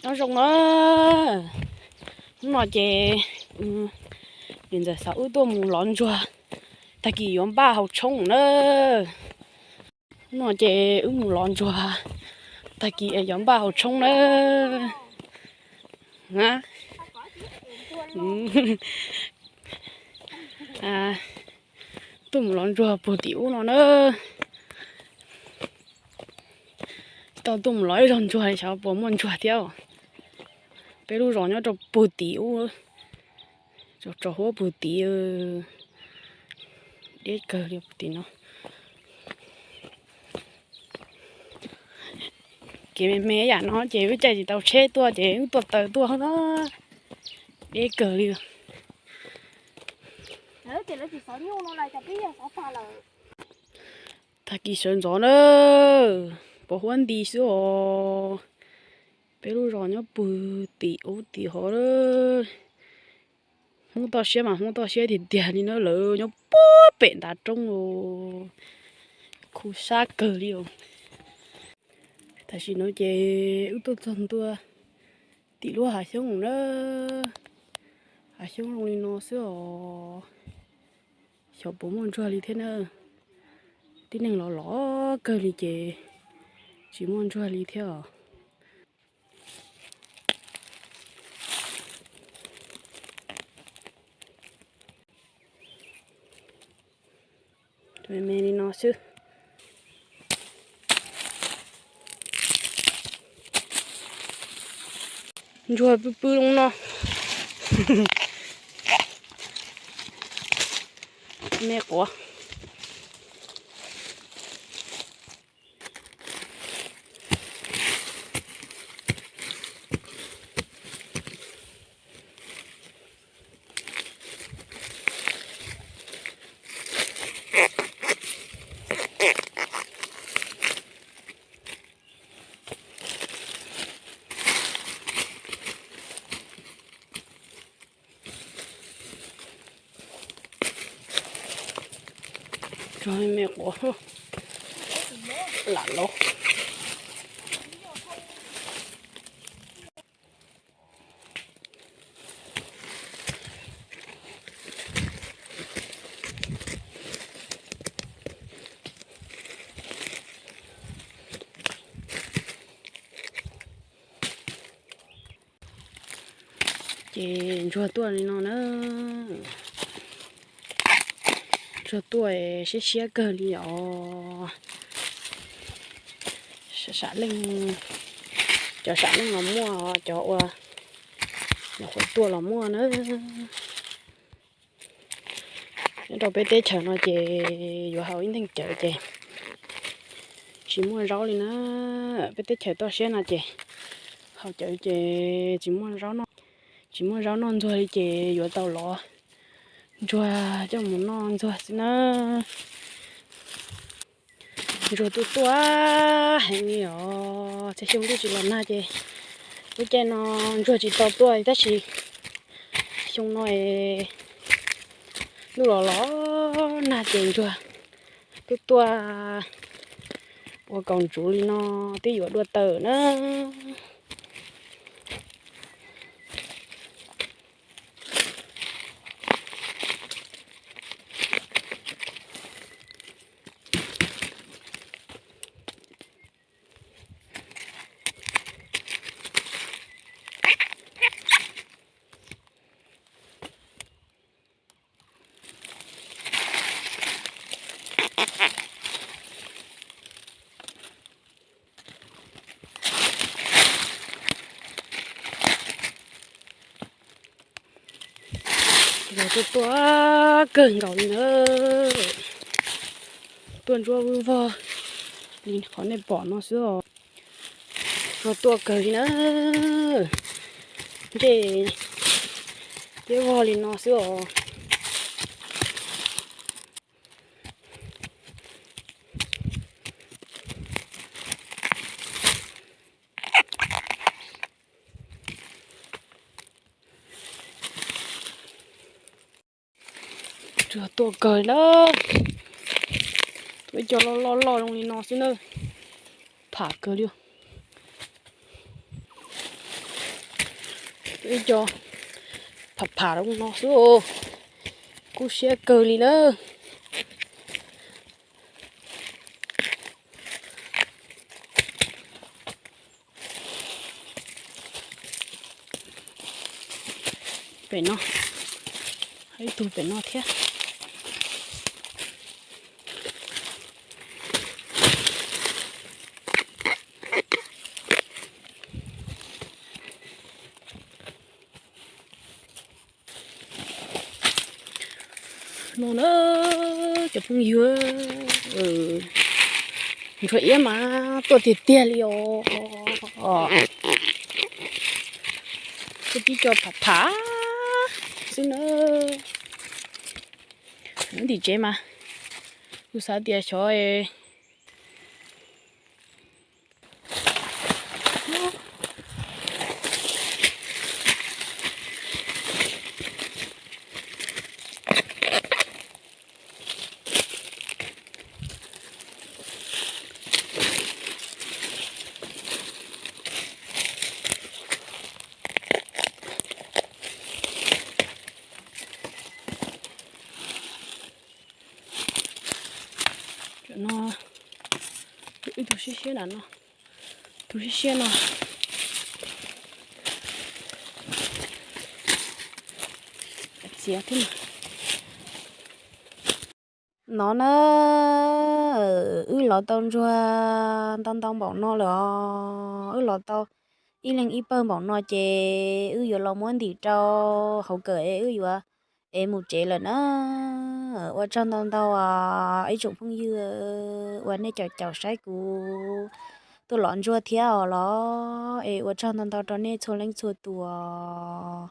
Nyob zoo na, hnub no ces niam ntxawm xav wb tuaj mus lov ntsuag, tag kis yuav npaj haus tshoob na. Hnub no ces wb mus lov ntsuag, tag kis yuav npaj haus tshoob na. Tuaj mus lov ntsuag puag tim ub no na. Tsis tau tuaj mus lov ib zaug ntsuag li, xyov puas muaj ntsuag thiab. Peb lub zos nyob rau puag tim ub, tso huab puag tim, deb kawg li puag tim no. Kev me me yam no ces wb caij tsis tau tsheb tuaj ces wb tuaj taw tuaj na, deb kawg li. Tag kis sawv ntxov na, pos huab nti xwb os. Peb lub zos nyob puag tim ub tim hov. Hmoob toj siab mas Hmoob toj siab tiag tiag li na, lawv nyob puag pem ntav roob, khu sab kawg li os. Tam sim no ces wb tuaj txog ntua tim lub hav xyoob na, hav xyoob zoo li no xwb os. Xyov puas muaj ntsuag li thiab na, tib neeg los lov kawg li ces tsis muaj ntsuag li thiab os. Me me li no xwb. Ntsuag pw pw zoo no. Me quav. Tso me quav lam laub. Ces ntsuag tuaj li no na. Ntsuag tuaj siab siab kawg li os. Sam leej, cov sam leej los muaj, cov uas nyuam qhuav tuaj los muaj na. Nyob rau peb teb chaws no ces yuav haus ib nteeg cawv ces tsis muaj zaub li na. Peb teb chaws toj siab no ces haus cawv ces tsis muaj zaub noj, tsis muaj zaub noj ntxuag li ces yuav tau lov ntsuag coj mus noj ntxuag xwb na. Ntsuag tuaj tuaj heev li os, txhia xyoo twb tsis los nag ces lub caij no ntsuag tsis tau tuaj tab sis xyoo no es ntuj los los nag ces ntsuag tuaj tuaj ua kaus ntsuv li no twb yuav dua tawm na. Ntsuag tuaj tuaj kawg nkaus li na. Tuaj ntsuab vwj vog li qhov nej pom no xwb os. Ntsuag tuaj kawg li na. Ntsej ciab vog li no xwb os. Ntsuag tuaj kawg na. Tuaj ib co loj loj loj zoo li no xwb na. Pham kawg li. Ib co pham pham no xwb, kub siab kawg li na. Pem no, ib tug pem no thiab. No na, cov phooj ywg, ntsuag iab mas tuaj tiag tiag li os. Tuaj tib co pham pham xwb na. Nyob tim tsev mas kuv xav tias xyov No, ib tug siab siab no, tus siab siab no txiav thiab. No na, wb los tau ntsuag ntau ntau npaum no lawm os. Wb los tau ib leeg ib pawg npaum no ces wb yuav los muab ntim rau hauv kawm es wb yuav es mus tsev lawm na. Ua tsaug ntau ntau ib tsoom phooj ywg uas nej caum caum saib kuv tuaj los ntsuag thiab os los es ua tsaug ntau ntau rau nej txhua leej txhua tus.